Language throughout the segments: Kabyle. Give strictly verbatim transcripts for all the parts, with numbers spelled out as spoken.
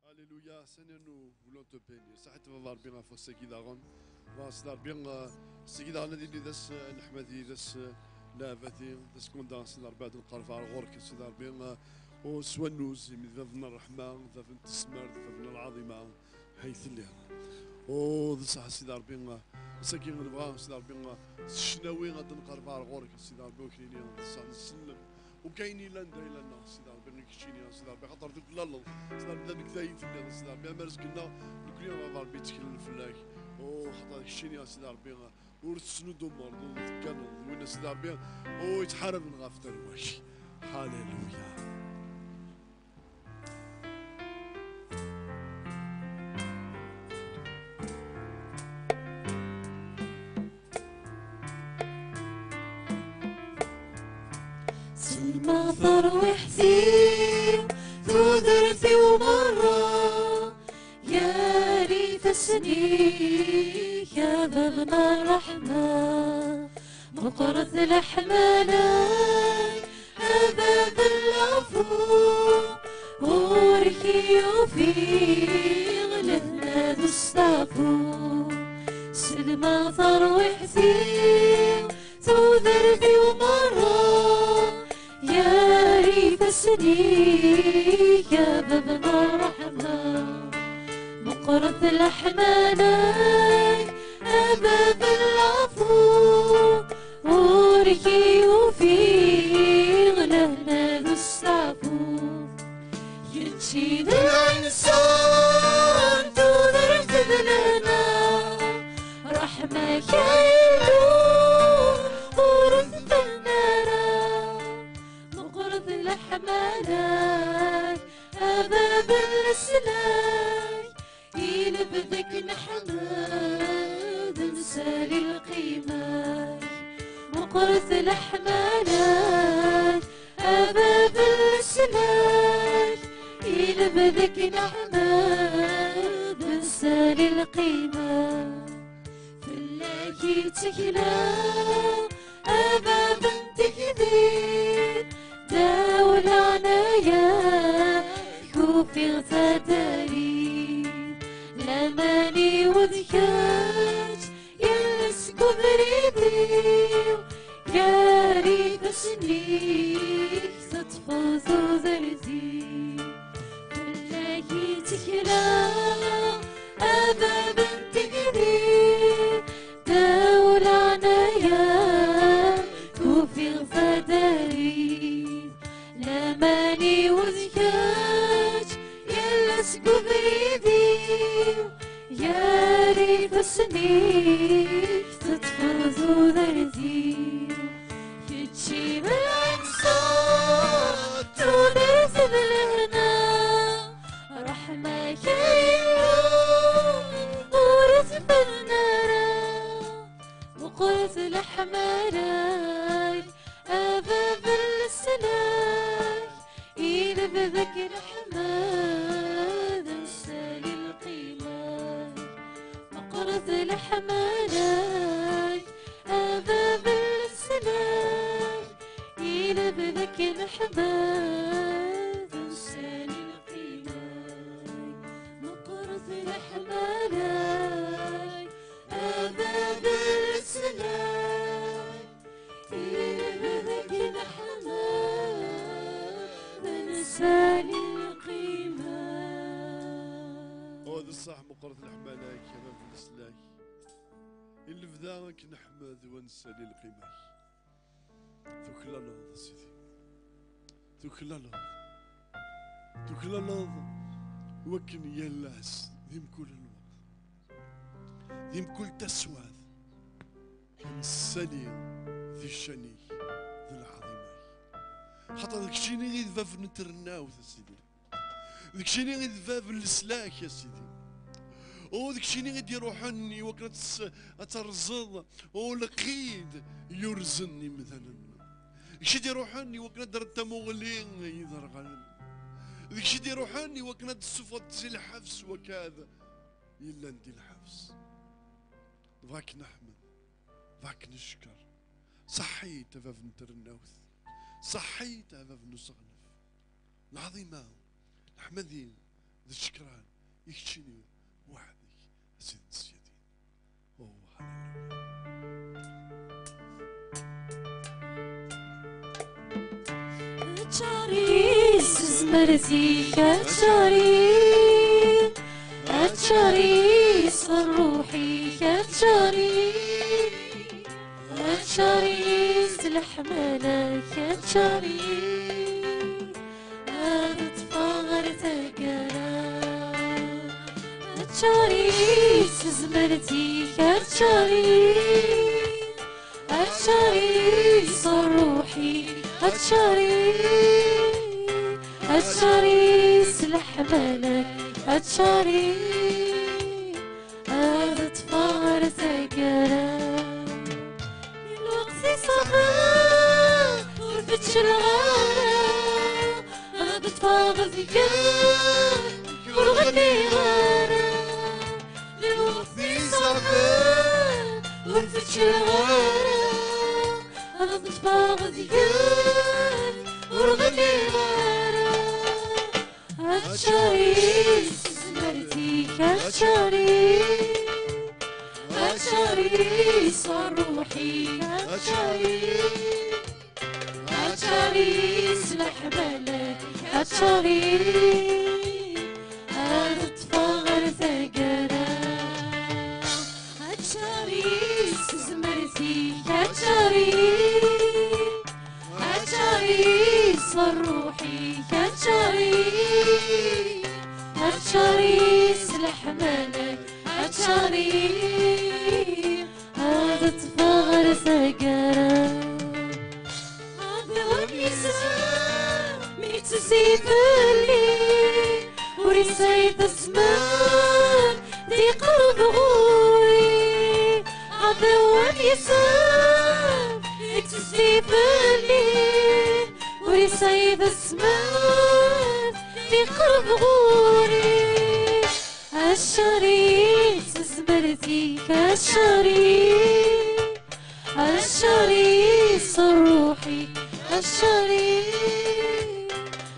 Alléluia, Seigneur, nous voulons te bénir. Saḥit baba Ṛebbi ɣef wass-agi daɣen. Baba Sidi Ṛebbi, eh, seg daɣen ad yili d ass, eh, leḥmadi, d ass, eh, leɛbadi, d ass kunda Sidi Ṛebbi ad nqerreb ar ɣur-k Sidi Ṛebbi, eh, u s wannuz, imi d bab n ṛṛeḥma, d bab n tesmert, d bab n lɛaḍima, ay telliḍ. U d ṣṣeḥ Sidi Ṛebbi, eh, ass-agi nebɣa Sidi Ṛebbi, eh, s ccnawi ad nqerreb ar ɣur-k Sidi Ṛebbi, u knini d ṣṣeḥ nsellem. U kayen yellan da yella-nneɣ, Sidi Ṛebbi, i keččini, a Sidi Ṛebbi, xaṭer tuklaleḍ, Sidi Ṛebbi, d anegday i telliḍ, a Sidi Ṛebbi, amarezg-nneɣ, nekni, a Baba Ṛebbi, tteklen fell-ak. U xaṭer keččini, a Sidi Ṛebbi, ur tesnudumeḍ, ur tegganeḍ, d win, a Sidi Ṛebbi, u yettḥaraben ɣef tarwa-k. Haleluya. Selma tarwiḥt-iw, tudert-iw merra, gar ifassen-ik a bab n ṛṛeḥma. Meqqret leḥmala-k a bab n leɛfu, ɣur-k i ufiɣ lehna d usteɛfu. Selma tarwiḥt-iw, tudert-iw merra, gar ifassen-ik a bab n ṛṛeḥma. Meqqret leḥmala-k a bab n leɛfu, ɣur-k i ufiɣ lehna d usteɛfu. Kečč i d lɛinṣer n tudert d lehna, ṛṛeḥma-k a Illu ur tfenna ara. Meqqret leḥmala-k a bab n leslak, i lebda k neḥmed, nsali lqima-k. Meqqret leḥmala-k a bab n leslak, i lebda k neḥmed, nsali lqima-k. Fell-ak i ttekleɣ a bab n tegdi, ddaw leɛnaya-k ufiɣ tadari. Laman-iw d kečč, yal ass deg ubrid-iw, gar ifassen-ik teṭṭfeḍ tudert-iw. Fell-ak i ttekleɣ a bab n tegdi, ddaw leɛnaya-k ufiɣ tadari. Laman-iw d kečč, yal ass deg ubrid-iw, gar ifassen-ik teṭṭfeḍ tudert-iw. Kečč i d lɛinṣer, tudert d lehna, ṛṛeḥma-k a Illu ur tfenna ara. Meqqret leḥmala-k a bab n leslak, i lebda k neḥmed, nsali lqima-k. Meqqret leḥmala-k a bab n leslak, i lebda k neḥmed, nsali lqima-k. Meqqret leḥmala-k a bab n leslak, i lebda k neḥmed, nsali lqima. U d ṣṣeḥ, meqqret leḥmala-k a bab n leslak, i lebda k neḥmed wa nsali lqima-k. Tuklaleḍ a Sidi, tuklaleḍ, tuklaleḍ, wakken yal ass di mkul lweqt, di mkul taswiɛt, nessali di ccan-ik d lɛaḍima-k. Xaṭer d keččini i d bab n trennawt a Sidi. D keččini i d bab n leslak, a Sidi. U d keččini i d-iruḥen i wakken ad tes-, ad terẓeḍ, u lqid yurzen imdanen. D kečč i d-iruḥen i wakken ad d-terreḍ tamuɣli i iderɣalen. D kečč i d-iruḥen i wakken ad d-tessufɣeḍ si lḥebs wakad yellan di lḥebs. Bɣa k-neḥmed, bɣa k-neckeṛ. Ṣaḥḥit a bab n trennawt, ṣaḥḥit a bab n useɣlef. Lɛaḍima, leḥmadi d ccekran i keččini weḥd-k, a Sidi n ssyadin. Oh, hallelujah. Ččari s tezmert-ik, a ččari, a ččari s ṛṛuḥ-ik, a ččari, a ččari s leḥmala-k, a ččari, ad ṭṭfeɣ ɣer taggara. A ččari s tezmert-ik, a ččari, a ččari s ṛṛuḥ-ik, a ččari, a ččari s leḥmala-k, a ččari, ad ṭṭfeɣ ɣer taggara. Lweqt iṣaben ur feccleɣ ara, ad ṭṭfeɣ deg-k ur ɣenniɣ ara. Lweqt iṣaben ur feccleɣ ara, ad ṭṭfeɣ deg-k ur ɣenniɣ ara. A ččari s tezmert-ik, a ččari, a ččari s ṛṛuḥ-ik, a ččari, a ččari s leḥmala-k, a ččari, ad ṭṭfeɣ ɣer taggara. A ččari s tezmert-ik, a ččari, a ččari s ṛṛuḥ-ik, a ččari, a ččari s leḥmala-k, a ččari, ad ṭṭfeɣ ɣer taggara. Ɛdaw am yisem mi yettezzi fell-i, ur yesɛi tasmat d-iqerreb ɣur-i. Ɛdaw am yisem mi yettezzi fell-i, ur yesɛi tasmat d-iqerreb ɣur-i. A ččari s tezmert-ik, a ččari, a ččari s ṛṛuḥ-ik, a ččari,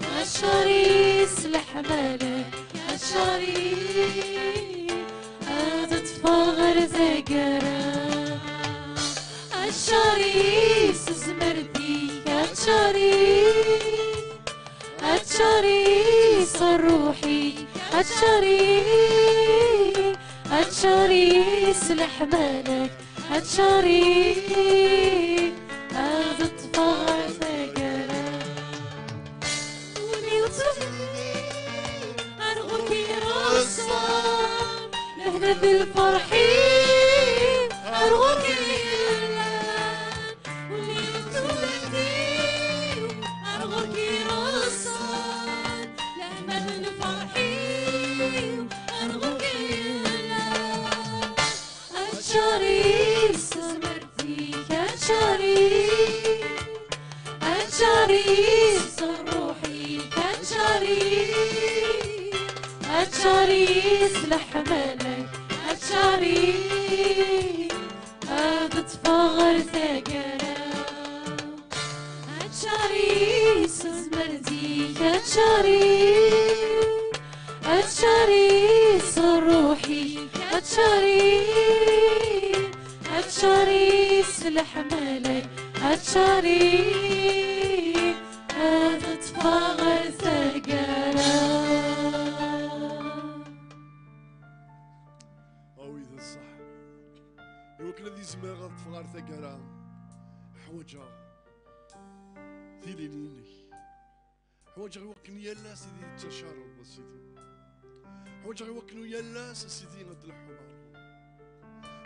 a ččari s leḥmala-k, a ččari, ad ṭṭfeɣ ɣer taggara. A ččari s tezmert-ik, a ččari, a ččari s ṛṛuḥ-ik, a ččari, a ččari s leḥmala-k, a ččari, ad ṭṭfeɣ ɣer taggara. Win yutfen ar ɣur-k ireṣṣan, lehna d lferḥ-iw ar ɣur-k yellan. Win yutfen ar ɣur-k ireṣṣan, lehna d lferḥ-iw ar ɣur-k yellan. A ččari s tezmert-ik, a ččari, a ččari s ṛṛuḥ-ik, a ččari, a ččari s leḥmala-k, a ččari, ad ṭṭfeɣ ɣer taggara. A ččari s tezmert-ik, a ččari, a ččari s ṛṛuḥ-ik, a ččari, a ččari s leḥmala-k, a ččari, ad ṭṭfeɣ ɣer taggara. Awi d ṣṣeḥ. Iwakken ad izmireɣ ad ṭṭfeɣ ɣer taggara, ḥwaǧeɣ tilin-inek. Ḥwaǧeɣ iwakken yal ass ad iyi-tettacareḍ, a Sidi. Ḥwaǧeɣ iwakken yal ass, a Sidi, ad d-leḥḥuɣ.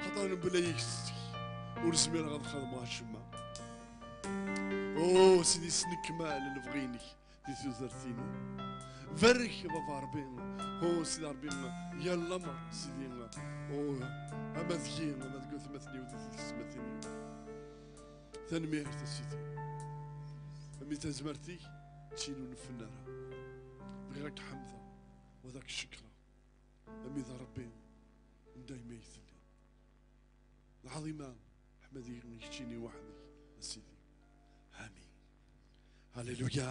Xaṭer mebla yis-k ur zmireɣ ad xedmeɣ acemma. Oh, Sidi, snekmal lebɣi-inek di tudert-inu. Barek, a Baba Ṛebbi. O Sidi Ṛebbi, yal lameṛ, Sidi. O, ama deg-i, ama deg watmaten-iw, deg tezmatin-iw. Tanemmirt, a Sidi. Ami tazmert-ik, d tin ur nfennu ara. Bɣiɣ ad k-ḥemdeɣ, u ad k-cekkreɣ. Ami d Ṛebbi, n dayma i telliḍ. Lɛaḍima, ḥmed-iyi keččini weḥd-k, a Sidi. Amin. Halleluya.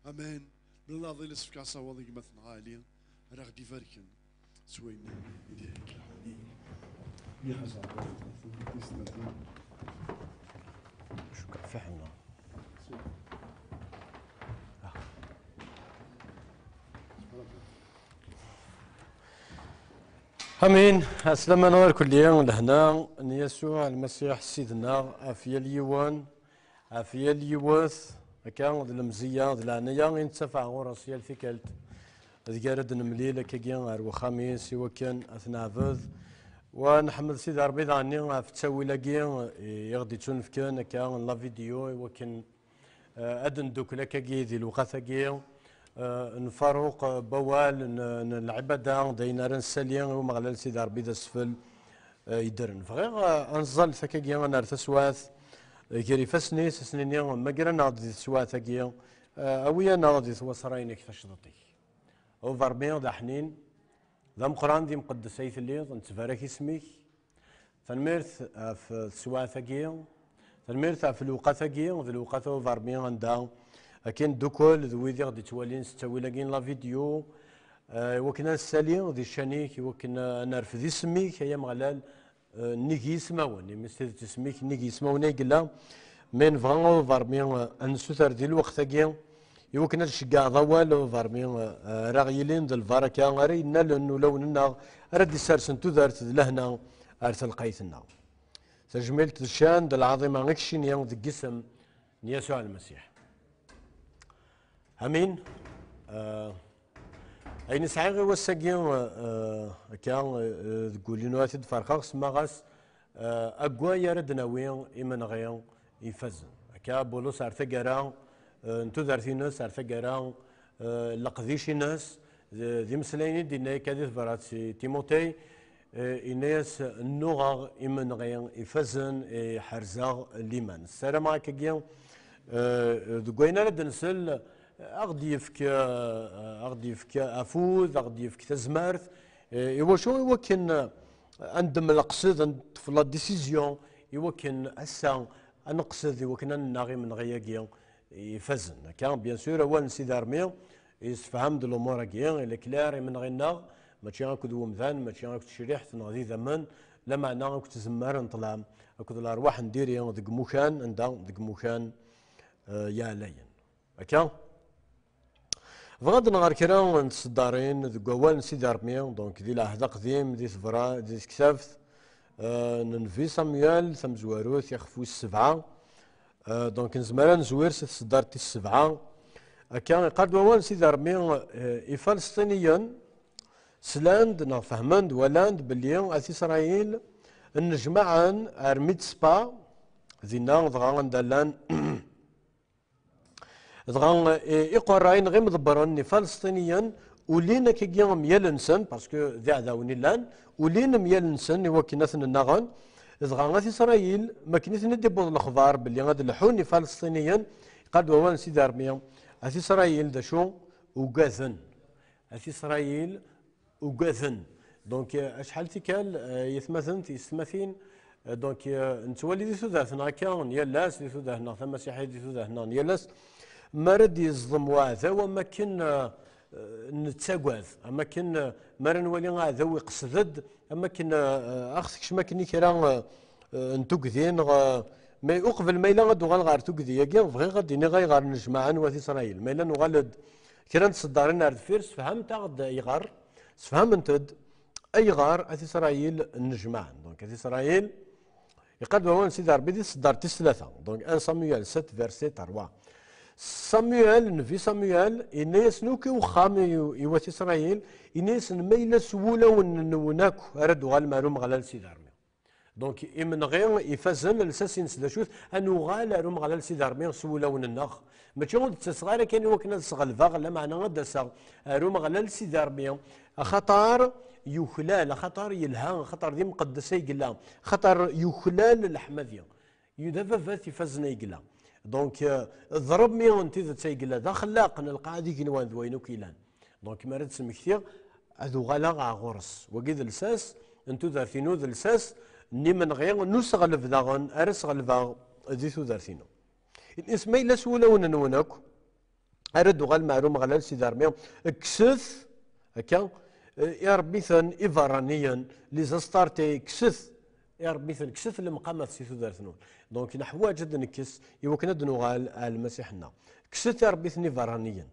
Amen. Mel aḍil i s-fkeɣ asawaḍ i gma-tneɣ Ali, ara ɣ-d-ibarken s wayen i d-ihegga. Amin. Cukkeɣ fiḥel-nneɣ. Amin. Ɛeslama-nneɣ irkelli, lehna n Yasuɛ Lmasiḥ Ssid-nneɣ ɣef yal yiwen, ɣef yal yiwet, akka d lemzeyya d leɛnaya i nettafeɣ ɣur-s yal tikkelt deg ara d-nemlil akkagi ar wexxam-is i wakken ad t-neɛbed. Wa nḥemmed Sidi Ṛebbi daɣenni ɣef ttawil-agi i ɣ-d-ittunefken akka n la vidéo i wakken eh, ad ndukkel akkagi di lewqat-agi, eh, n Faruq, eh, n wawal, n, n lɛibada, d ayen ara nessali i Umeɣlal Sidi Ṛebbi d asfel, eh, yeddren. Bɣiɣ, eh, ad nẓallet akkagi, ad nerr taswaɛt, eh, gar ifassen-is, ad s-nini, mmager-aneɣ-d di teswaɛt-agi, eh, awi-aneɣ di twaṣra-inek tacḍaṭ-ik. A Baba Ṛebbi d aḥnin, d ameqqran, d imqeddes ay telliḍ, nettbarak isem-ik. Tanemmirt ɣef teswaɛt-agi, tanemmirt ɣef lewqat-agi, d lewqat a Baba Ṛebbi anda akken ddukel d wid i ɣ-d-ittwalin s ttawil-agi n la vidéo, eh, i wakken ad nessali di ccan-ik, i wakken ad nerfed isem-ik, ay Ameɣlal, eh, nnig yismawen, imi s tidet isem-ik nnig yismawen ay yella. Mi nebɣa a Baba Ṛebbi, eh, ad nessuter di lweqt-agi, i wakken ad tceggɛeḍ awal a Baba Ṛebbi, eh, ara ɣ-yilin d lbaraka, ara yennalen ulawen-nneɣ, ara d-issersen tudert d lehna ar telqayt-nneɣ. Tajmilt d ccan d lɛaḍima i keččini deg yisem n Yasuɛ Lmasiḥ. Amin. Eh, ayen i sɛiɣ i wass-agi, eh, akka, eh, deg wul-inu ad t-id-ferqeɣ, semmaɣ-as, eh, agway ara d-nawi imenɣi ifazen. Akka Bulus ar taggara, eh, n tudert-ines, ar taggara, eh, n leqdic-ines, d, d imeslayen i d-yenna akka di tebrat i Timotey, eh, yenna-yas, "Nnuɣeɣ imenɣi ifazen, eh, ḥerzeɣ liman." Ssarameɣ akkagi, eh, deg wayen ara d-nsel, a ɣ-d-yefk, eh, a ɣ-d-yefk afud, a ɣ-d-yefk tazmert, eh, i wacu? I wakken, eh, ad neddem leqsed, ad neṭṭef la décision, i wakken ass-a ad neqsed, i wakken ad nennaɣ imenɣi-agi ifazen. Akka, bien sûr, awal n Sidi Ṛebbi yessefham-d lumuṛ-agi, il est clair, imenɣi-nneɣ mačči akked wemdan, mačči akked tecriḥt neɣ d idammen, lameɛna akked tzemmar n ṭṭlam, akked lerwaḥ n diri deg imukan, anda? Deg imukan, eh, yeɛlayen. Akka? Bɣiɣ ad nɣer kra n tseddarin deg wawal n Sidi Ṛebbi, donc di Lɛehd Aqdim, di tebra-, di tektabt, eh, n Nnbi Samuel, tamezwarut, ixef wis sebɛa. Eh, donc nezmer ad nezwir si tseddart tis sebɛa. Akka, iqqar-d wawal n Sidi Ṛebbi, eh, Ifalesṭiniyen slan-d neɣ fehmen-d, walan-d belli At Isṛayil nnejmaɛen ar Mitzpa, dinna dɣa anda llan Dɣa, eh, iqerrayen ɣ imḍebbren n Ifalesṭiniyen ulin akkagi myal-nsen, parce que d iɛdawen i llan, ulin myal-nsen i wakken ad ten-nnaɣen. Dɣa At Isṛayil, mi akken i ten-id-iwweḍ lexbar belli ad leḥḥun Ifalesṭiniyen, iqqar-d wawal n Sidi Ṛebbi, At Isṛayil d acu? Ugaden. At Isṛayil ugaden. Donc, euh, acḥal tikkal, euh, yetmaten, tiyessetmatin, euh, donc, euh, nettwali di tudert-nneɣ akka n yal ass, di tudert-nneɣ tamasiḥit, di tudert-nneɣ n yal ass, mi ara d-yeẓdem uɛdaw, am akken, euh, euh, nettagad, am akken, euh, mi ara nwali aɛdaw iqsed-d, am akken, euh, euh, a ɣ-tekcem akken i kra, euh, euh, n tugdi, neɣ, euh, mais uqbel ma yella ad d-uɣaleɣ ɣer tugdi-agi, bɣiɣ ad d-iniɣ ayɣer nnejmaɛen wat Isṛayil. Ma yella nuɣal-d kra n tseddarin ar deffir, sefhament-aɣ-d ayɣer. Sefhament-d ayɣer At Isṛayil nnejmaɛen. Donc, At Isṛayil, iqqar-d wawal n Sidi Ṛebbi di tseddart tis tlata. Donc, un Samuel sept, verset trois. Samuel, nnbi Samuel, yenna-yasen akk i wexxam i, i wat Isṛayil, yenna-yasen, ma yella s wulawen-nwen akk ara d-uɣalem ar Umeɣlal Sidi Ṛebbi. Donc imenɣi ifazen, lsas-ines d acu-t? Ad nuɣal ar Umeɣlal Sidi Ṛebbi s wulawen-nneɣ. Mačči ur d-ttaseɣ ara kan i wakken ad sɣelbeɣ, lameɛna ad d-aseɣ ar Umeɣlal Sidi Ṛebbi, axaṭer yuklal, axaṭer yelha, axaṭer d imqeddes ay yella, axaṭer yuklal leḥmadi. D ababat ifazen ay yella. Donc d Ṛebbi n tidet ay yella, d axellaq n lqaɛa d igenwan d wayen akk yellan. Donc mi ara d-smektiɣ, ad uɣaleɣ ɣer ɣur-s. Wagi d lsas n tudert-inu, d lsas n imenɣi, n useɣleb daɣen ara sɣelbeɣ di tudert-inu. Isma yella s wulawen-nwen akk, ara d-uɣalem ar Umeɣlal Sidi Ṛebbi, kkset, akka, eh, iṛebbiten ibeṛṛaniyen, les Astartés, kkset iṛebbiten, kkset lemqamat si tudert-nwen. Donc neḥwaǧ ad nekkes i wakken ad nuɣal ar Lmasiḥ-nneɣ. Kkset iṛebbiten ibeṛṛaniyen.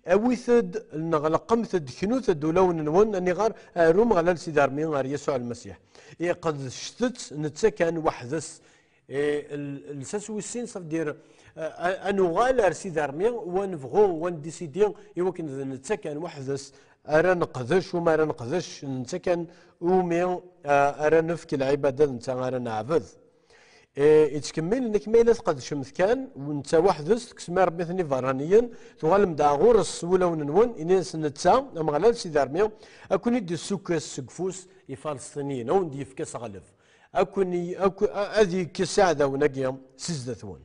Awit-d, neɣ leqqmet-d, knut-d ulawen-nwen, aniɣer ar Umeɣlal Sidi Ṛebbi, ar Yasuɛ Lmasiḥ. Iqedcet-t netta kan weḥd-s. Eh, l-, lsas wis sin, ça veut dire, eh, a-, ad nuɣal ar Sidi Ṛebbi, wa nebɣu, wa ndisidi, i wakken d netta kan weḥd-s ara neqdec, umi ara neqdec, netta kan umi, eh, ara nefk lɛibada, d netta ara neɛbed. Eh, ittkemmil, nekk ma yella tqedcemt kan, netta weḥd-s, tekksem iṛebbiten ibeṛṛaniyen, tuɣalem-d ɣer ɣur-s s wulawen-nwen, ini-as netta, Ameɣlal Sidi Ṛebbi, ad ken-id-issukkes seg ufus Ifalesṭiniyen, ad wen-d-yefk aseɣleb. Ad ken-, ad k-, ad yekkes iɛdawen-agi si zdat-wen.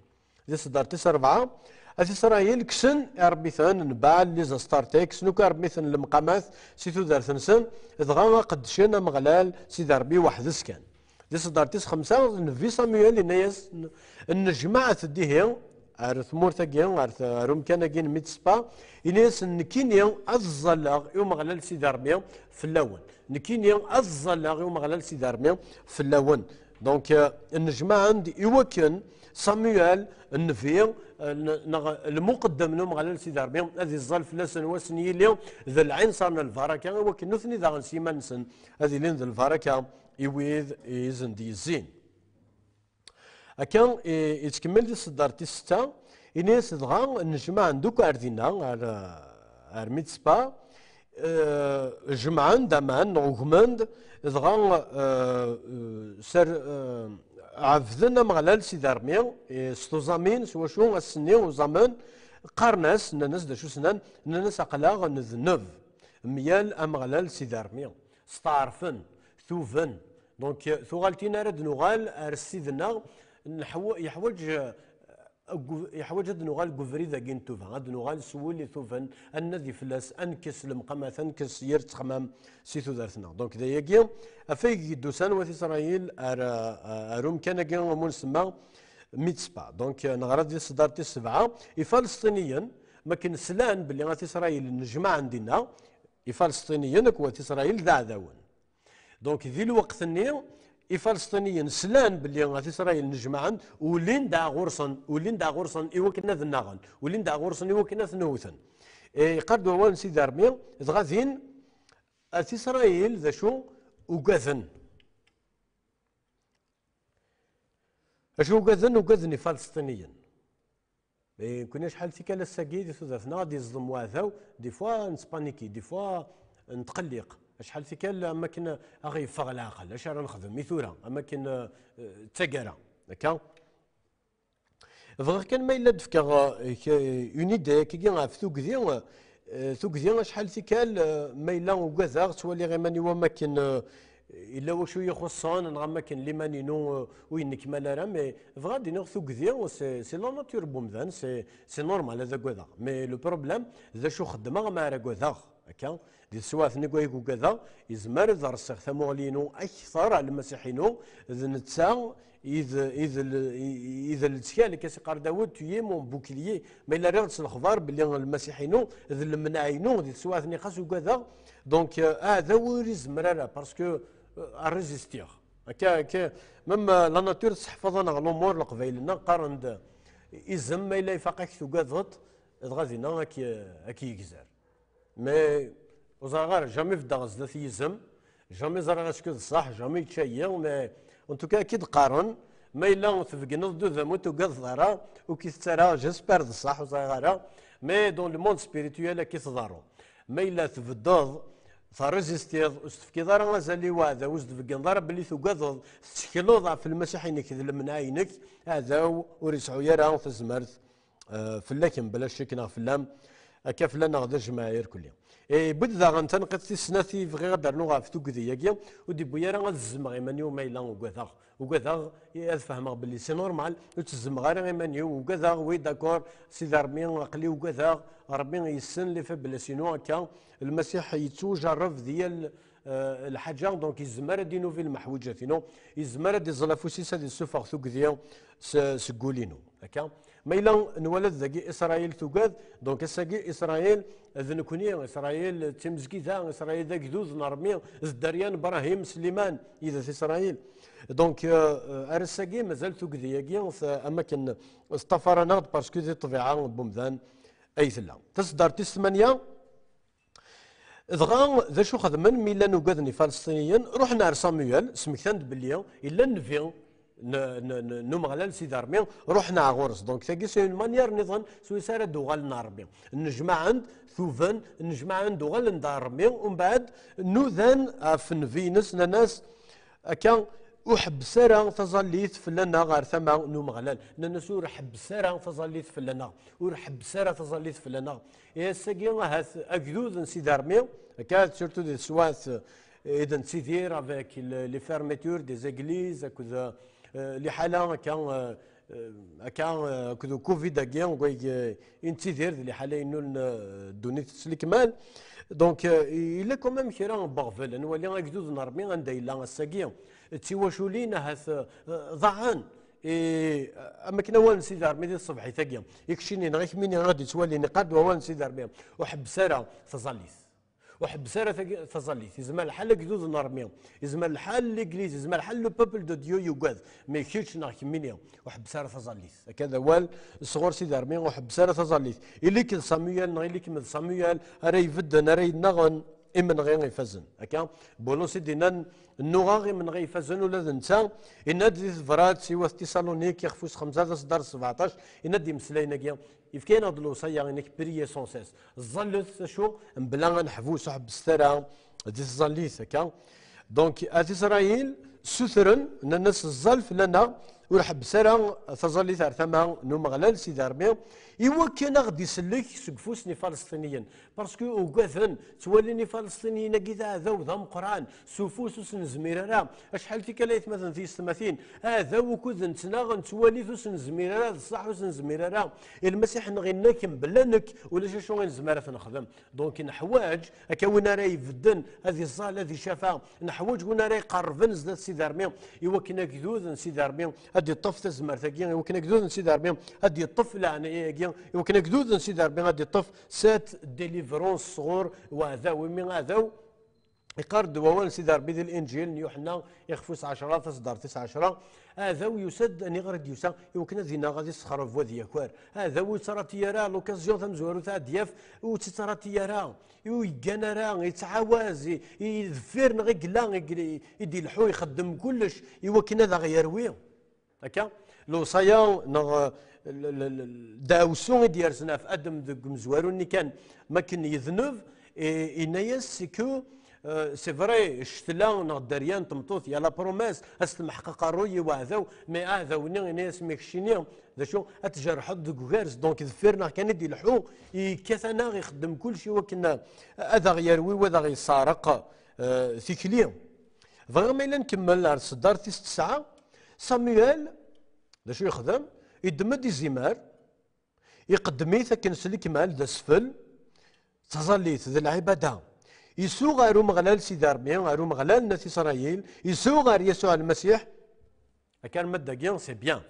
Di tseddart tis rebɛa, At Isṛayil kksen iṛebbiten n Baal, les Astartés, kksen akk iṛebbiten n lemqamat si tudert-nsen, dɣa ad qeddcen Ameɣlal Sidi Ṛebbi weḥd-s kan. Di tseddart tis xemsa, nnbi Samuel yenna-yas, n-, nnejmaɛet-d ihi ar tmurt-agi, ar t-, ar umkan-agi n Mitzpa, yenna-yas, nekkini ad ẓẓalleɣ i Umeɣlal Sidi Ṛebbi fell-awen. Nekkini ad ẓẓalleɣ i Umeɣlal Sidi Ṛebbi fell-awen. Donc, euh, nnejmaɛen-d i wakken Samuel, nnbi, euh, n-, neɣ lmuqeddem n Umeɣlal Sidi Ṛebbi, ad iẓẓal fell-asen wass n yili d lɛinṣer n lbaraka, i wakken nutni daɣen s yiman-nsen ad ilin d lbaraka i wid i izen-d-yezzin. Akka i, i tkemmel di tseddart tis setta, ini-as dɣa nnejmaɛen-d akk ar dinna, ar, ar Mitzpa, eh, jemɛen-d aman, neɣ ugmen-d, dɣa, eh, eh, ser, eh, ɛebden Ameɣlal Sidi Ṛebbi, eh, s tuẓamin, s wacu, ass-nni uẓamen, qqaren-as, nnan-as d acu s-nnan, nnan-as aql-aɣ nedneb myal Ameɣlal Sidi Ṛebbi, steɛṛfen, tuben. Donc, tuɣaltin ara d-nuɣal ar Ssid-nneɣ, neḥwa-, yeḥwaǧ, eh, gu-, yeḥwaǧ ad d-nuɣal deg ubrid-agi n tuba, ad d-nuɣal s wul ituben, ad nadi fell-as, ad nekkes lemqamat, ad nekkes yir ttexmam si tudert-nneɣ. Donc, d ayagi, afay i d-usan wat Isṛayil ar, eh, ar umkan-agi umi nsemma Mitzpa. Donc, eh, neɣra di tseddart tis sebɛa, Ifalesṭiniyen, makken slan belli at Isṛayil nnejmaɛen dinna, Ifalesṭiniyen akked wat Isṛayil d aɛdawen. Donc, di lweqt-nni, Ifalesṭiniyen slan belli at Isṛayil nnejmaɛen, ulin-d ɣer ɣur-sen, ulin-d ɣer ɣur-sen i wakken ad nnaɣen, ulin-d ɣer ɣur-sen i wakken ad ten-wten. Eh, iqqar-d wawal n Sidi Ṛebbi, dɣa din, at Isṛayil, d acu? Ugaden. Acu ugaden? Ugaden Ifalesṭiniyen. Eh, nekkni acḥal tikkal ass-agi di tudert-nneɣ ad d-yeẓdem waɛdaw, des fois netpaniki, des fois netqelliq. Acḥal tikkal am akken a ɣ-yeffeɣ leɛqel, acu ara nexdem i tura, am akken, eh, d taggara, akka? Bɣiɣ kan ma yella d-fkeɣ, eh, k-, une idée akkagi ɣef tugdi, eh, tugdi acḥal tikkal, eh, ma yella ugadeɣ, ttwaliɣ iman-iw am akken, eh, yella wacu i yi-ixuṣṣen, neɣ am akken liman-inu, euh, ur yennekmal ara, mais bɣiɣ ad d-iniɣ tugdi, c'est, c'est la nature n umdan, c'est, c'est normal ad agadeɣ. Mais le problème, d acu xeddmeɣ ma ara agadeɣ, akka? Di teswiɛt-nni i ugadeɣ, yezmer ad rṣiɣ tamuɣli-inu akter ar Lmasiḥ-inu, d netta i d, i d l-, i, i d lettkal, akka s-iqqar Dawed, tu es mon bouclier. Ma yella rriɣ-d s lexbar belli Lmasiḥ-inu d lemneɛ-inu, di teswiɛt-nni xas ugadeɣ, donc, euh, aɛdaw ur izemmer ara, parce que, euh, ad résistiɣ. Akka, akka, même, euh, la nature tesseḥfaḍ-aneɣ lumuṛ, Leqbayel-nneɣ qqaren-d, izem ma yella ifaq-ak tugadeḍ-t, dɣa dinna ad k-, ad k-yegzer. Mais ur ẓriɣ ara, jamais beddeɣ zdat yizem, jamais ẓriɣ est-ce que d ṣṣeḥ, jamais yečča-yi, mais en tout cas, akka i d-qqaren, ma yella tbegneḍ-d udem ur tugadeḍ ara, ur k-itett ara, j'espère d ṣṣeḥ, ur ẓriɣ ara, mais dans le monde spirituel akka i tḍerru. Ma yella tbeddeḍ, Terrezistiḍ, ur s-tefkiḍ ara azal i uɛdaw, ur s-tbeggneḍ ara belli tugadeḍ, tettekleḍ ɣef Lmasiḥ-inek d lemneɛ-inek, aɛdaw ur yesɛu ara tazmert eh, fell-ak mebla ccek neɣ fell-am, akka fell-aneɣ d ajmaɛ irkelli. Eh, yewwi-d daɣen tanqiḍt tis snat i bɣiɣ ad d-rnuɣ ɣef tugdi-agi, ur d-yewwi ara ad zzmeɣ iman-iw ma yella ugadeɣ. Ugadeɣ, eh, ad fehmeɣ belli c'est normal, ur ttezzmeɣ ara iman-iw, ugadeɣ, oui, d'accord, Sidi Ṛebbi, aql-i ugadeɣ, Ṛebbi yessen les faiblesses-inu, akka, Lmasiḥ yettwajerreb di yal, eh, lḥaǧa, donc yezmer ad d-inuvi lmeḥwiǧat-inu, yezmer ad d-iẓẓel afus-is ad issufeɣ tugdi s-, seg wul-inu. Akka, ma yella nwala-d dagi Isṛayil tugad, donc ass-agi Isṛayil d nekni, Isṛayil d timezgida, Isṛayil d agdud n Ṛebbi, d dderya n Ibrahim, Sliman, i dat Isṛayil. Donc, euh, euh, ar ass-agi mazal tugdi-agi t-, am akken teṭṭafar-aneɣ-d, parce que di ṭṭbiɛa n wemdan ay tella. Taseddart tis tmanya, dɣa, d acu xedmen mi llan ugaden Ifalesṭiniyen? Ruḥen ar Samuel, smektan-d belli yella nnbi n, n, n, n Umeɣlal Sidi Ṛebbi, ruḥen ar ɣur-s. Donc, tagi, c'est une manière niḍen s wis ara d-uɣalen ar Ṛebbi. Nnejmaɛen-d, tuben, nnejmaɛen-d, uɣalen-d ar Ṛebbi, umbeɛd nudan ɣef nnbi-ines, nnan-as, akka, ur ḥebbes ara taẓallit fell-aneɣ ar tama n Umeɣlal. Nnan-as, ur ḥebbes ara taẓallit fell-aneɣ. Ur ḥebbes ara taẓallit fell-aneɣ. Et ass-agi, ahat, agdud n Sidi Ṛebbi, akka, surtout di teswiɛt, eh, i d-nettidir avec le, les fermetures des églises, akked, eh, liḥala, akka, eh, eh, akka, eh, akked covid-agi, eh, i nettidir di liḥala yennulen, eh, ddunit s lekmal. Donc, eh, yella quand même kra n weɣbel, ad nwali agdud n Ṛebbi anda yella ass-agi. D tiwaculin, ahat, eh, ḍaɛen. Eh, am akken awal n Sidi Ṛebbi di tṣebḥit-agi. I keččini neɣ i kemmini ad d-ittwalin, iqad wawal n Sidi Ṛebbi. Ur ḥebbes ara taẓallit. Ur ḥebbes ara tagi-, taẓallit. Yezmer lḥal agdud n Ṛebbi. Yezmer lḥal l'église. Yezmer lḥal le peuple de Dieu yugad. Mais kečč neɣ kemmini, ur ḥebbes ara taẓallit. Akka d awal sɣur Sidi Ṛebbi, ur ḥebbes ara taẓallit. Ili-k d Samuel neɣ ili-kem d Samuel, ara ibedden, ara yennaɣen imenɣi ifazen. Akka, Bulus i d-yennan, nnuɣeɣ imenɣi ifazen ula d netta, yenna-d di tebrat i wat Tisalunik, ixef wis xemsa, taseddart sebɛeṭṭac, yenna-d imeslayen-agi, yefka-yaneɣ-d lewṣaya-inek, priez sans cesse. Ẓẓallet, acu, mebla aneḥbus, ur ḥebbset ara di tẓallit, akka. Donc, at Isṛayil, ssutren, nnan-as, ẓẓal fell-aneɣ, ur ḥebbes ara taẓallit ar tama n Umeɣlal, Sidi Ṛebbi, iwakken ad ɣ-d-isellek seg ufus n Ifalesṭiniyen. Parce que ugaden, ttwalin Ifalesṭiniyen-agi d aɛdaw d ameqqran, s ufus ur s-nezmir ara. Acḥal tikkal aytmaten tiyessetmatin, aɛdaw ukud nettnaɣ, nettwali-t ur s-nezmir ara, d ṣṣeḥ ur s-nezmir ara. I Lmasiḥ-nneɣ yenna-k, mebla nekk, ulac acu i nezmer ad t-nexdem. Donc, neḥwaǧ, akka win ara ibedden, ad iẓẓal, ad icafa. Neḥwaǧ win ara iqerrben zdat Sidi Ṛebbi, iwakken agdud n Sidi Ṛebbi ad iṭṭef tazmert-agi, iwakken agdud n Sidi Ṛebbi ad iṭṭef leɛnaya-agi, iwakken agdud n Sidi Ṛebbi ad iṭṭef cette délivrance sɣur uɛdaw. Imi aɛdaw, iqqar-d wawal n Sidi Ṛebbi di Linǧil n Yuḥenna, ixef wis ɛecṛa, taseddart tis ɛecṛa, aɛdaw yusa-d, aniɣer i d-yusa? Iwakken ad ineɣ, ad issexreb, ad yaker. Aɛdaw ur yettrati ara l'occasion tamezwarut ad d-yaf, ur tt-yettrati ara, ur yeggan ara, yettɛawaz, i, i deffir-nneɣ i yella, i, i d-ileḥḥu, ixeddem kullec iwakken ad aɣ-yerwi. Akka, lewṣaya neɣ, eh, l-, l-, l-, ddeɛwessu i d-yersen ɣef Adem deg umezwaru-nni kan, mi akken yedneb, eh, yenna-yas, c'est que, eh, c'est vrai, ccetla neɣ dderya n tmeṭṭut, il y a la promesse, ad s-temḥeq aqerruy i uɛdaw, mais aɛdaw-nni yenna-yas, mais keččini, d acu, ad tjerḥeḍ deg ugerz, donc deffir-nneɣ kan i d-ileḥḥu, yekkat-aneɣ, ixeddem kullec i wakken ad aɣ-yerwi, ad aɣ-yesseɛreq, eh, tikli. Bɣiɣ ma yella nkemmel ar tseddart tis tesɛa. Samuel, d acu yexdem? Yeddem-d izimer, iqeddem-it akken s lekmal, d asfel, d taẓallit, d lɛibada. Isuɣ ar Umeɣlal Sidi Ṛebbi, ar Umeɣlal n At Isṛayil, isuɣ ar Yasuɛ Lmasiḥ, akken ma d dagi, c'est bien.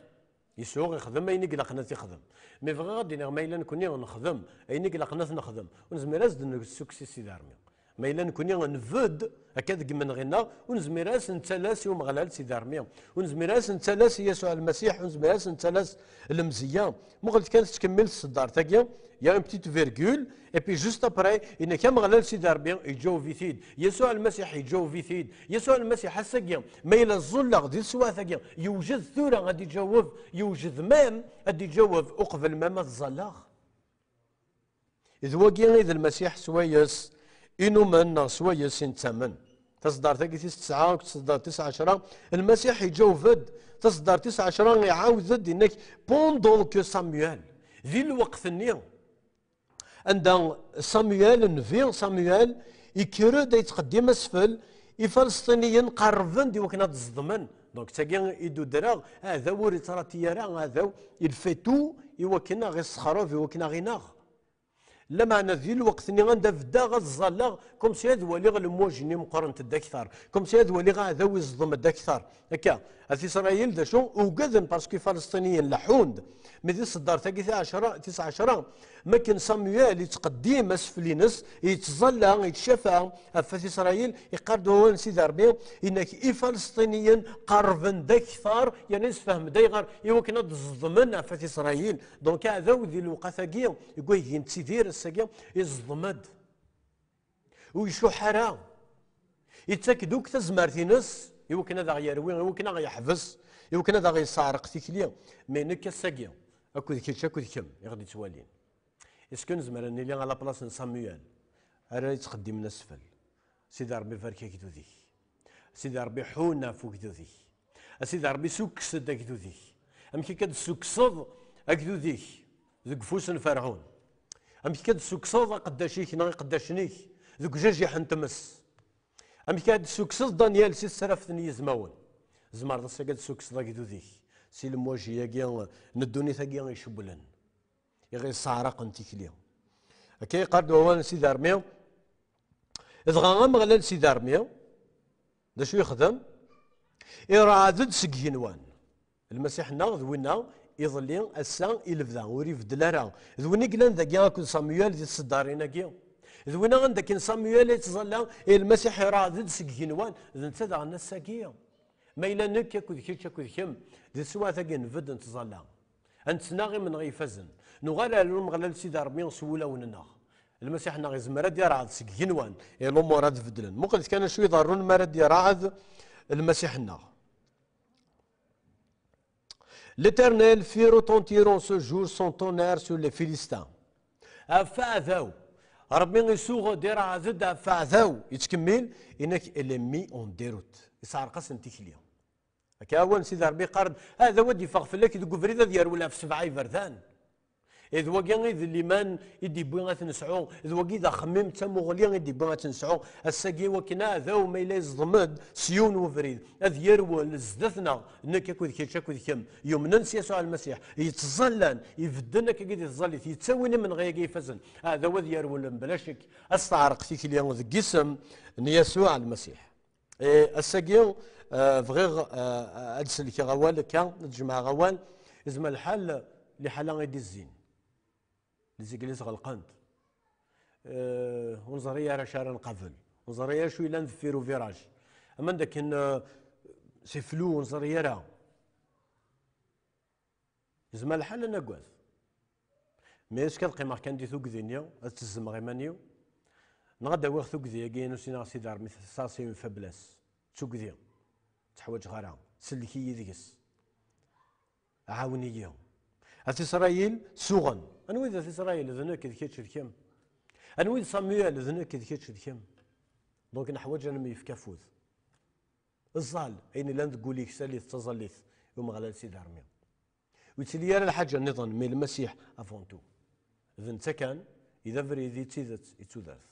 Isuɣ, ixdem ayen i ilaqen ad t-ixdem. Mi bɣiɣ ad d-iniɣ, ma yella nekni nexdem ayen i ilaqen ad t-nexdem, ur nezmir ad s-d-nessukkes i Sidi Ṛebbi. Ma yella nekni nbedd akka deg imenɣi-nneɣ, ur nezmir ad s-nettalas i Umeɣlal Sidi Ṛebbi, ur nezmir ad s-nettalas i Yasuɛ Lmasiḥ, ur nezmir ad s-nettalas lemzeyya. Muqlet kan tettkemmil tseddart-agi, il y a une petite virgule, et puis juste après, yenna-k Ameɣlal Sidi Ṛebbi, iǧaweb-it-id. Yasuɛ Lmasiḥ iǧaweb-it-id. Yasuɛ Lmasiḥ ass-agi, ma yella ẓẓulleɣ di teswiɛt-agi, yewjed tura ad iǧaweb, yewjed même ad iǧaweb uqbel même ad ẓẓalleɣ. D wagi i d Lmasiḥ swayes i numen neɣ swayes i nettamen. Taṣeddart-agi tis tesɛa akked taṣeddart tis ɛecra, Lmasiḥ iǧaweb-d. Taṣeddart tis ɛecra iɛawed-d, yenna-k: pendant que Samuel, di lweqt-nni anda Samuel, nnbi Samuel, ikker-d ad yettqeddim asfel, Ifalesṭiniyen qarrben-d i wakken ad ẓeḍmen. Donc, tagi i d-udreɣ, aɛdaw ur ittraṭi ara, aɛdaw, il fait tout i wakken ad ɣ-issexreb, i wakken ad ɣ-ineɣ. Lameɛna di lweqt-nni anda beddeɣ ad ẓẓalleɣ, comme si ad waliɣ lemwaji-nni meqqrent-d akteṛ, comme si ad waliɣ aɛdaw iẓḍem-d akteṛ. Akka, at Isṛayil d acu? Ugaden, parce que Ifalesṭiniyen leḥḥun-d. Mi di tṣeddart-agi tis ɛecra, tis ɛecra, mi akken Samuel yettqeddim asfel-ines, yettẓalla, yettcafa ɣef at Isṛayil, iqqar-d wawal n Sidi Ṛebbi, yenna-k: Ifalesṭiniyen qarrben-d akteṛ, yerna yessefhem-d ayɣer, i wakken ad d-ẓeḍmen ɣef at Isṛayil. Donc, aɛdaw di lewqat-agi, deg wayeg i nettidir ass-agi, iẓeḍm-d. Ur icuḥ ara. Ittak-d akk tazmert-ines i wakken ad aɣ-yerwi, i wakken ad aɣ-yeḥbes, i wakken ad aɣ-yesseɛreq tikli. Mais nekk ass-agi, akked kečč, akked kemm, i ɣ-d-ittwalin, est-ce que nezmer ad nili à la place n Samuel, ara yettqeddimen asfel? Sidi Ṛebbi, barek agdud-ik. Sidi Ṛebbi, ḥunn ɣef ugdud-ik. A Sidi Ṛebbi, sukkes-d agdud-ik. Amek akka d-tessukkseḍ agdud-ik deg ufus n Ferɛun? Amek akka d-tessukkseḍ aqeddac-ik neɣ iqeddacen-ik deg ujajiḥ n tmes? Amek akka d-tessukkseḍ Danyal si tesraft n yizmawen? Tzemreḍ ass-agi ad d-tessukkseḍ agdud-ik si lemwaji-agi n ddunit-agi icewwlen, i ɣ-yesseɛraqen tikli. Akka yeqqar-d wawal n Sidi Ṛebbi: Dɣa Ameɣlal Sidi Ṛebbi, d acu yexdem? Ireɛɛed-d seg igenwan. Lmasiḥ-nneɣ d winna iḍelli, ass-a, i lebda, ur ibeddel ara. D win i yellan dagi akked Samuel di tseddarin-agi. D winna anda akken Samuel yettẓalla, i Lmasiḥ ireɛɛed-d seg igenwan, d netta daɣen ass-agi. Ma yella nekk akked kečč akked kemm, di teswiɛt-agi nbedd nettẓalla, ad nettnaɣ imenɣi ifazen, nuɣal ar Umeɣlal Sidi Ṛebbi s wulawen-nneɣ. Lmasiḥ-nneɣ izmer ad d-ireɛɛed seg igenwan, i lumuṛ ad beddlen. Muqlet kan acu iḍerrun mi ara d-ireɛɛed Lmasiḥ-nneɣ. L'Éternel fit retentir en ce jour son tonnerre sur les Philistins. Ɣef aɛdaw, Ṛebbi isuɣ-d, ireɛɛed-d ɣef aɛdaw, yettkemmil, yenna-k: et les mit en déroute. Isɛerq-asen tikli. Akka awal n Sidi Ṛebbi yeqqar-d: aɛdaw ad d-yeffeɣ fell-ak deg ubrid, ad yerwel ɣef sebɛa iberdan. I d wagi i d liman i d-yewwi ad t-nesɛu, d wagi i d axemmim d tamuɣli i d-yewwi ad t-nesɛu. Ass-agi, wakken aɛdaw ma yella yeẓdem-d s yiwen webrid, ad yerwel zdat-neɣ, nekk akked kečč akked kemm yumnen s Yasuɛ Lmasiḥ, yettẓallan, ibedden akkagi di tẓallit, yettawin imenɣi-agi ifazen, aɛdaw ad yerwel mebla ccek, ad s-teɛreq tikli deg yisem n Yasuɛ Lmasiḥ. Eh, ass-agi, eh, bɣiɣ, eh, ad d-sellkeɣ awal akka, ad d-jemɛeɣ awal, izmer lḥal liḥala i d-izzin. Les églises ɣelqent. Eh, ur neẓri ara acu ara nqabel. Ur neẓri ara acu yellan deffir uviraj. Ama d akken, eh, c'est flou, ur neẓri ara. Yezmer lḥal ad nagad. Mais est-ce que ad qqimeɣ kan di tugdi-nni, ad ttezzmeɣ iman-iw? Neɣ ad awiɣ tugdi-agi-inu, ssineɣ Sidi Ṛebbi, ça c'est une faiblesse. D tugdi. Ur tteḥwaǧeɣ ara. Sellek-iyi deg-s. Ɛawen-iyi. At Isṛayil suɣen. Anwa i d At Isṛayil? D nekk, d kečč, d kemm. Anwa i d Samuel? D nekk, d kečč, d kemm. Donc neḥwaǧ ad nemyefk afud. Ẓẓal ayen yellan deg wul-ik, sali-t d taẓallit i Umeɣlal Sidi Ṛebbi. Ur yettili ara lḥaǧa nniḍen, mais Lmasiḥ avant tout. D netta kan i d abrid, i d tidet, i d tudert.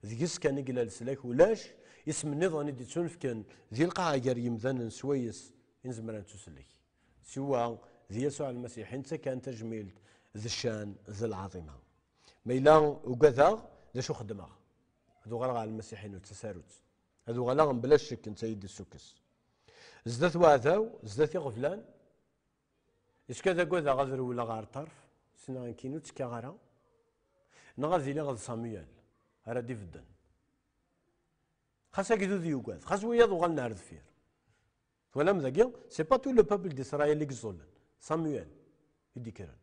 Deg-s kan i yella leslak, ulac isem nniḍen i d-ittunefken di lqaɛa gar yimdanen swayes i nezmer ad nettusellek. Siwa d Yasuɛ Lmasiḥ i netta kan tajmilt d ccan d lɛaḍima. Ma yella ugadeɣ, d acu xeddmeɣ? Ad uɣaleɣ ɣer Lmasiḥ-inu d tasarut. Ad uɣaleɣ mebla ccek netta i d-issukkes. Zdat uɛdaw, zdat iɣeblan, est-ce que ad agadeɣ ad rewleɣ ɣer ṭṭerf, ssneɣ nekkini ur ttekkaɣ ara? Neɣ ad iliɣ d Samuel ara d-ibedden? Xas agdud yugad, xas wiyaḍ uɣalen ar deffir. Twalam dagi, c'est pas tout le peuple d'Israël i yeẓẓullen. Samuel i d-ikkren.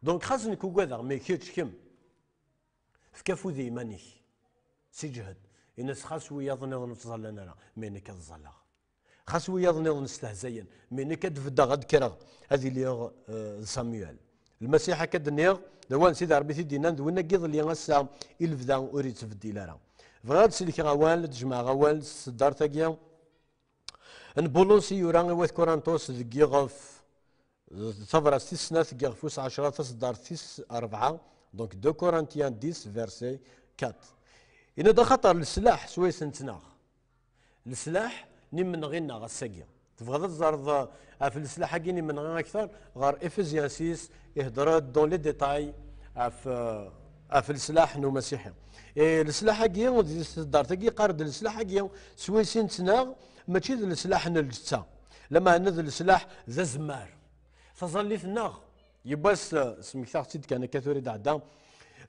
Donc xas nekk ugadeɣ, mais kečč, kemm, efk afud i yiman-ik. Siǧhed. Ini-as: xas wiyaḍ nniḍen ur ttẓallan ara, mais nekk ad ẓẓalleɣ. Xas wiyaḍ nniḍen stehzayen, mais nekk ad beddeɣ, ad kkreɣ, ad iliɣ, euh, d Samuel. Lmasiḥ, akka d-nniɣ, d awal n Sidi Ṛebbi i t-id-yennan, d win-agi iḍelli, ass-a i lebda ur yettbeddil ara. Bɣiɣ ad sellkeɣ awal, ad jemɛeɣ awal s tseddart-agi n Bulus i yura i wat Kurantus deg yiɣef, tabrat tis snat deg yiɣef wis ɛecra, taseddart tis rebɛa, donc deux Corinthiens dix, verset quatre. Yenna-d: axaṭer leslaḥ swayes nettnaɣ. Leslaḥ n imenɣi-nneɣ ass-agi. Tebɣiḍ ad teẓreḍ, uh, ɣef leslaḥ-agi n imenɣi akter? Ɣer Ephésiens six, ihedder-d dans les détails ɣef, uh, ɣef leslaḥ n umasiḥi. E, leslaḥ-agi, di tseddart-agi, yeqqar-d leslaḥ-agi swayes i nettnaɣ, mačči d leslaḥ n lǧetta. Lameɛna d leslaḥ d azemmar. Taẓallit-nneɣ, yiwwas, uh, smektaɣ-tt-id kan akka tura i d-ɛedda.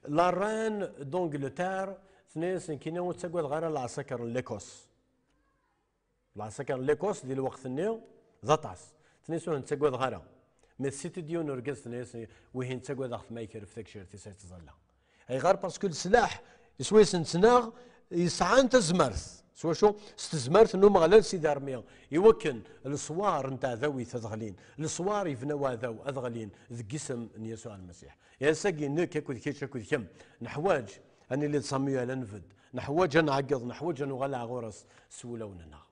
La reine d'Angleterre, tenna-yas: nekkini ur ttagadeɣ ara lɛeskaṛ n l'Écosse. Lɛeskaṛ n l'Écosse di lweqt-nni d aṭas. Tenna-yas: ur ten-ttagadeɣ ara. Mais tessiti-d yiwen urgaz, tenna-yas: wihin ttagadeɣ-t, ma yekref tagcirt-is ay ttẓalla. Ayɣer? Parce que leslaḥ swayes nettnaɣ yesɛan tazmert. S wacu? S tezmert n Umeɣlal Sidi Ṛebbi, iwakken leswar n teɛdawit ad ɣlin, leswar yebna uɛdaw ad ɣlin deg yisem n Yasuɛ Lmasiḥ. Ass-agi nekk akked kečč akked kemm neḥwaǧ ad nili d Samuel, ad nbedd, neḥwaǧ ad nɛeggeḍ, neḥwaǧ ad nuɣal ar ɣur-s s wulawen-nneɣ.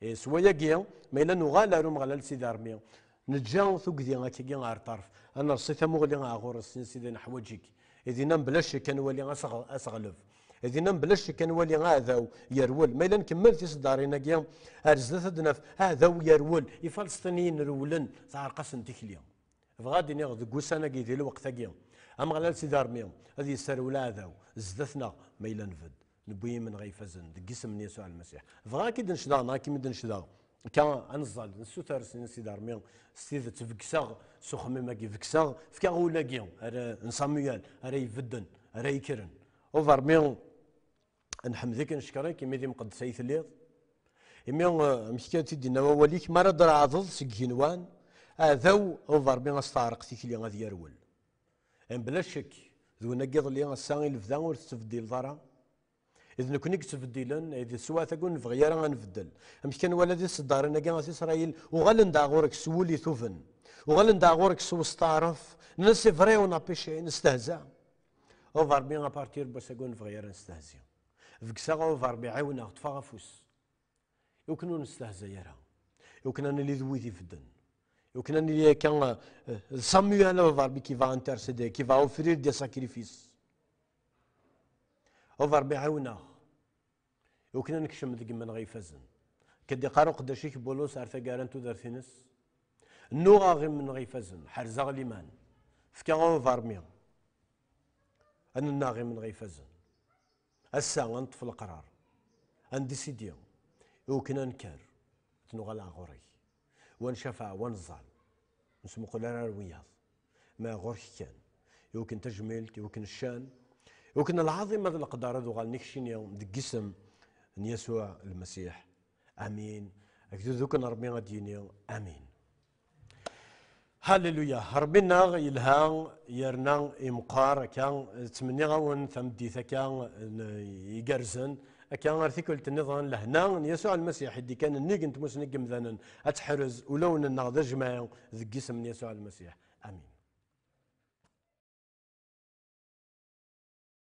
E, s wayagi, ma yella nuɣal ar Umeɣlal Sidi Ṛebbi, neǧǧa tugdi akkagi ar ṭṭerf, ad nerṣi tamuɣli ar ɣur-s, s Sidi, neḥwaǧ-ik. I dinna mebla ccek ad nwali aseɣ-, aseɣleb. I dinna mebla ccek ad nwali aɛdaw yerwel. Ma yella nkemmel tiseddarin-agi ar zdat, ad naf aɛdaw yerwel, Ifalesṭiniyen rewlen, teɛreq-asen tikli. Bɣiɣ ad d-iniɣ deg ussan-agi, di lweqt-agi, Ameɣlal Sidi Ṛebbi ad yesserwel aɛdaw zdat-neɣ ma yella nbedd, newwi imenɣi ifazen deg yisem n Yasuɛ Lmasiḥ. Bɣiɣ ad k-id-necdeɣ neɣ ad kem-id-necdeɣ. Akka ad neẓẓal, nessuter s Sidi Ṛebbi s tidet, begseɣ s uxemmim-agi, begseɣ, fkiɣ ul-agi ara, n Samuel, ara ibedden, ara yekkren. Uber mi Nḥemd-ik, neckeṛ-ik, imi d imqeddes ay telliḍ. Imi, eh, amek kan t-id-yenna wawal-ik, mi ara d-tṛeɛdeḍ seg igenwan, aɛdaw, a Ṛebbi, a s-teɛreq tikli, ad yerwel. Mebla ccek, d winna n yiḍelli, ass-a i lebda ur tettbeddileḍ ara. I d nekkni i yettbeddilen, i d teswiɛt-agi ur nebɣi ara ad nbeddel. Amek kan nwala di tseddarin-agi a Isṛayil, uɣalen-d ar ɣur-k s wul ituben. Uɣalen-d ar ɣur-k s wesṭeɛref. Nnan-as: c'est vrai, on a péché, nestehza. A Ṛebbi, à partir n wass-agi ur nebɣi ara ad nestehzi. Begseɣ, a Ṛebbi, ɛiwen-aɣ, ṭṭef-aɣ afus. Iwakken ur nestehzay ara. Iwakken ad nili d wid ibedden. Iwakken ad nili akka, eh, d Samuel, a Ṛebbi, qui va intercéder, qui va offrir des sacrifices. A Ṛebbi, ɛiwen-aɣ. Iwakken ad nekcem deg imenɣi ifazen. Akka d-iqqar uqeddac-ik Bulus ar taggara n tudert-ines: nnuɣ-aɣ imenɣi ifazen, ḥerzeɣ liman. Fkiɣ, a Ṛebbi, ad nennaɣ imenɣi ifazen. Ass-a, ad neṭṭef leqrar, ad ndisidi, iwakken ad nekker, ad nuɣal ar ɣur-k. Wa ncafeɛ, wa neẓẓal, ur nesmuqul ara ar wiyaḍ. Ma ɣur-k kan, iwakken tajmilt, iwakken ccan, iwakken lɛaḍima d leqder ad uɣalen ikcini deg yisem n Yasuɛ Lmasiḥ. Amin. Agdud akk n Ṛebbi ad d-yini: amin. Halleluya. Ṛebbi-nneɣ yelha yerna imeqqar akka. Ttmenniɣ-awen tameddit akka n, igerrzen, akka ar tikkelt nniḍen, lehna n Yasuɛ Lmasiḥ i d-ikkan nnig n tmusni n yemdanen ad teḥrez ulawen-nneɣ d ajmaɛ deg yisem n Yasuɛ Lmasiḥ. Amin.